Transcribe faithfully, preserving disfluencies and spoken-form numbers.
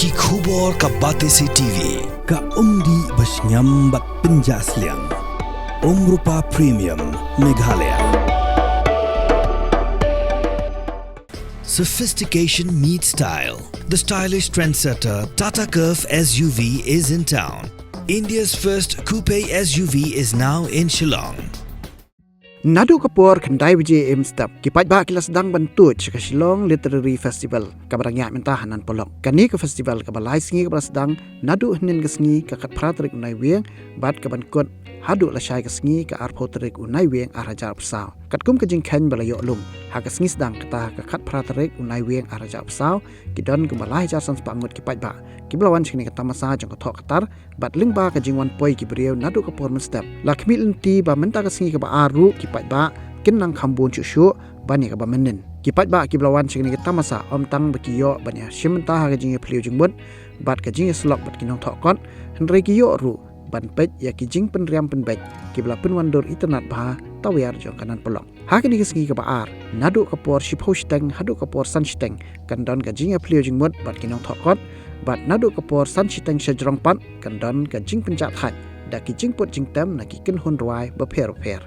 Ki khubor ka Batesi T V, ka umdih ba shngiam bad pynjah sliang. Umrupa Premium, Meghalaya. Sophistication meets style. The stylish trendsetter Tata Curvv S U V is in town. India's first coupe S U V is now in Shillong. Naduh ka por khyndai baje mynstep, ki paidbah ki la sdang ban tuid sha ka Shillong Literary Festival, kaba dang ïaid mynta ha Nan Polok. Kane ka festival kaba lai sngi kaba la sdang, naduh hynnin ka sngi ka khatphra tarik u Naiwieng, bad kaban kut haduh lashai ka sngi ka arphew tarik u Naiwieng arhajar arphew saw. Katkum ka jingkheiñ ba la ïoh lum ha ka sngi sdang kata ha ka khatphra tarik u Naiwieng arhajar arphew saw, ki don kumba lai hajar san spah ngut ki paidbah kiba la wan sha kane ka tamasa jong ka thoh ka tar, bad lyngba ka jingwan poi ki briew naduh ka por mynstep, la khmih lynti ba mynta ka sngi kaba ar ruh ki paidbah kin nang kham bun shuh shuh ban ïa kaba mynnin. Ki paidbah kiba la wan sha kane ka tamasa ym tang ba ki ïoh ban ïashim bynta ha ka jingïaphylliew jingmut bad ka jingïasyllok bad ki nongthoh kot, hynrei ki ïoh ruh ban peit ïa ki jingpynriam pynbeit kiba la pynwandur itynnad bha tawiar jong ka Nan Polok. Ha kane ka sngi kaba ar, naduh ka por shiphew shiteng haduh ka por san shiteng, kan don ka jingïaphylliew jingmut bad ki nongthoh kot, bad naduh ka por san shiteng shajrong pat, kan don ka jingpynjah thait da ki jingput jingtem na ki kynhun rwai bapher bapher.